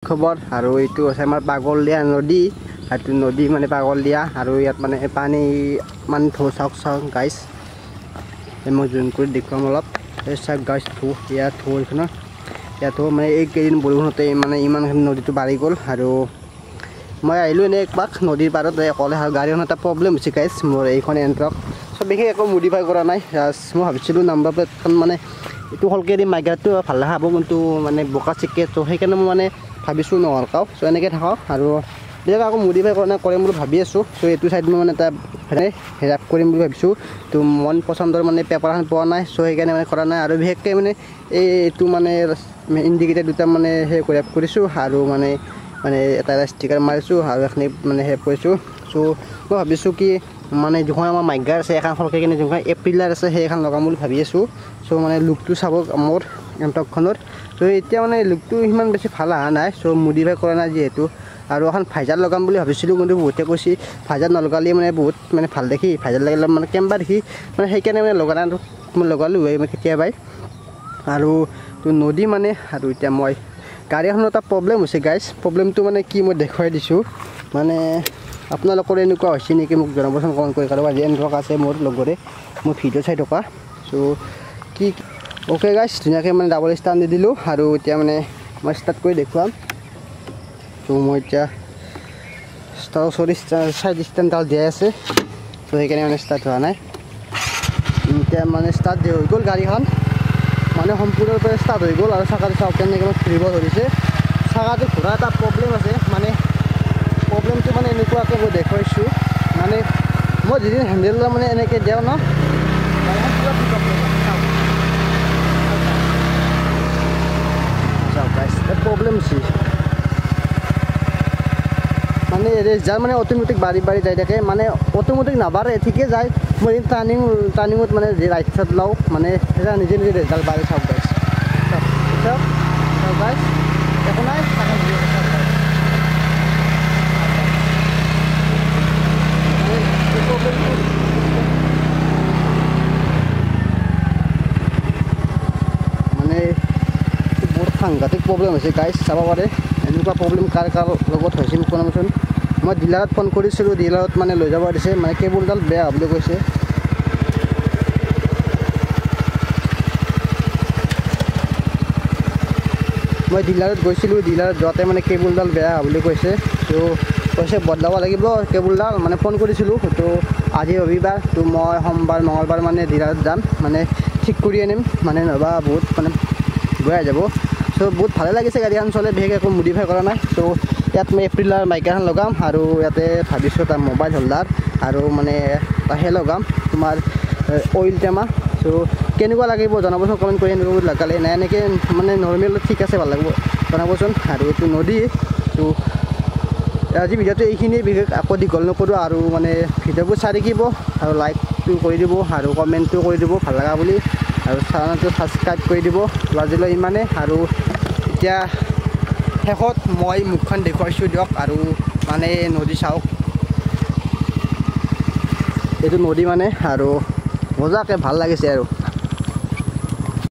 খবৰ আৰু এইটো হৈছে আমাৰ পাগলদিয়া নদী। এইটো নদী মানে পাগলদিয়া আৰু ইয়াত মানে পানী মানে ঢৌ। চাওক চাওক গাইছ, মই জুম কৰি দেখুৱাম অলপ। এই চাওক গাইছ, ঢৌ ইয়াত, ঢৌ এইখনৰ ইয়াত ঢৌ। মানে এইকেইদিন বৰষুণতে মানে ইমানখিনি নদীটো বাঢ়ি গ'ল। আৰু মই আহিলোঁ এনেই একপাক নদীৰ পাৰত অকলে। আৰু গাড়ীখন এটা প্ৰব্লেম হৈছে গাইছ, মোৰ এইখন এণ্ট্ৰক। চ' বিশেষ একো মডিফাই কৰা নাই, জাষ্ট মই ভাবিছিলোঁ নাম্বাৰ প্লেটখন মানে এইটো সলকে দি মাইগ্ৰাটো ভাল দেখাব, কিন্তু মানে বোকা চিকে। ত' সেইকাৰণে মই মানে ভাবিছোঁ নহলকাও, চ' এনেকৈ থাকক। আৰু বিশেষ আকৌ মডিফাই কৰা নাই, কৰিম বুলি ভাবি আছোঁ। চ' এইটো চাইড মই মানে এটা ৰেপ কৰিম বুলি ভাবিছোঁ। তো মন পচন্দৰ মানে পেপাৰখন পোৱা নাই, চ' সেইকাৰণে মানে কৰা নাই। আৰু বিশেষকৈ মানে এইটো মানে ইণ্ডিকেটাৰ দুটা মানে সেই ৰেপ কৰিছোঁ আৰু মানে মানে এটা এটা ষ্টিকাৰ মাৰিছোঁ আৰু এখিনি মানে সেই কৰিছোঁ। চ' মই ভাবিছোঁ কি মানে যিখন আমাৰ মাইগ্ৰাৰ আছে এখন সলকে কিনে যোনখন এপ্ৰিলাৰ আছে সেইখন লগাম বুলি ভাবি আছোঁ। চ' মানে লুকটো চাব মোৰ এণ্টকখনৰ। চ' এতিয়া মানে লুকটো সিমান বেছি ভাল অহা নাই, চ' মডিফাই কৰা নাই যিহেতু। আৰু এখন ভাইজাৰ লগাম বুলি ভাবিছিলোঁ, কিন্তু বহুতে কৈছে ভাইজাৰ নলগালে মানে বহুত মানে ভাল দেখি, ভাইজাৰ লাগিলে মানে কেম্বা দেখি, মানে সেইকাৰণে মানে লগা নাই। মই লগালোঁ হয় কেতিয়াবাই। আৰু তো নদী মানে আৰু এতিয়া মই গাড়ীখনৰ এটা প্ৰব্লেম হৈছে গাইছ। প্ৰব্লেমটো মানে কি মই দেখুৱাই দিছোঁ। মানে আপোনালোকৰ এনেকুৱা হৈছে নেকি মোক জনাবচোন কমেণ্ট কৰি, কাৰোবাৰ এণ্ট্ৰক আছে মোৰ লগৰে মোৰ ভিডিঅ' চাই থকা। চ' কি অ'কে গাইছ, ধুনীয়াকৈ মানে ডাবল ষ্টাৰ্ট দি দিলোঁ আৰু এতিয়া মানে মই ষ্টাৰ্ট কৰি দেখুৱাম। ত' মই এতিয়া ষ্টাৰ চৰি চাইড ষ্টেণ্ডডাল দিয়াই আছে, ত' সেইকাৰণে মানে ষ্টাৰ্ট হোৱা নাই। এতিয়া মানে ষ্টাৰ্ট হৈ গ'ল গাড়ীখন, মানে সম্পূৰ্ণৰূপে ষ্টাৰ্ট হৈ গ'ল। আৰু চাকাটো চাওক কেনেকৈ ঘূৰিব ধৰিছে। চাকাটো ঘূৰা এটা প্ৰব্লেম আছে, মানে প্ৰব্লেমটো মানে এনেকুৱাকৈ মই দেখুৱাইছোঁ। মানে মই যিদিন হেণ্ডেল মানে এনেকৈ দিওঁ ন, প্ৰব্লেম হৈছে মানে ৰেচডাল মানে অট'মেটিক বাঢ়ি বাঢ়ি যাই থাকে, মানে অট'মেটিক নাবাঢ়ে, ঠিকে যায়। মই টাৰ্ণিঙত মানে ৰাইট চাইড লওঁ, মানে সেয়া নিজে নিজে ৰেচডাল বাঢ়ি। চাওক গাইছ, চাওক চাওক গাইছ, একো নাই। মানে বহুত সাংঘাতিক প্ৰব্লেম হৈছে গাইছ, চাব পাৰে এনেকুৱা প্ৰব্লেম কাৰ কাৰ লগত হৈছে মোক জনাবচোন। মই ডিলাৰত ফোন কৰিছিলোঁ, ডিলাৰত মানে লৈ যাব দিছে, মানে কেবুলডাল বেয়া বুলি কৈছে। মই ডিলাৰত গৈছিলোঁ, ডিলাৰত যোৱাতে মানে কেবুলডাল বেয়া বুলি কৈছে। ত' কৈছে বদলাব লাগিব কেবুলডাল। মানে ফোন কৰিছিলোঁ, তো আজি ৰবিবাৰ, তো মই সোমবাৰ মঙলবাৰ মানে ডিলাৰত যাম, মানে ঠিক কৰি আনিম, মানে নহ'বা বহুত মানে বেয়া যাব। চ' বহুত ভালে লাগিছে গাড়ীখন চলে, বিশেষ একো মডিফাই কৰা নাই। চ' ইয়াত মই এপ্ৰিলাৰ মাইকাখন লগাম আৰু ইয়াতে ভাবিছোঁ এটা মোবাইল হোল্ডাৰ আৰু মানে সেই লগাম তোমাৰ অইল টেমা। চ' কেনেকুৱা লাগিব জনাবচোন কমেণ্ট কৰি, এনেকুৱা লগালে নাই এনেকৈ মানে নৰ্মেল ঠিক আছে ভাল লাগিব জনাবচোন। আৰু এইটো নদী। ত' আজি ভিডিঅ'টো এইখিনিয়ে, বিশেষ আকৌ দীঘল নকৰোঁ। আৰু মানে ভিডিঅ'বোৰ চাই থাকিব আৰু লাইকটো কৰি দিব আৰু কমেণ্টটো কৰি দিব ভাল লগা বুলি, আৰু চেনেলটো ছাবস্ক্ৰাইব কৰি দিব। আজিলৈ ইমানে। আৰু এতিয়া শেষত মই মুখখন দেখুৱাইছোঁ দিয়ক। আৰু মানে নদী চাওক, এইটো নদী মানে আৰু মজাকৈ ভাল লাগিছে আৰু।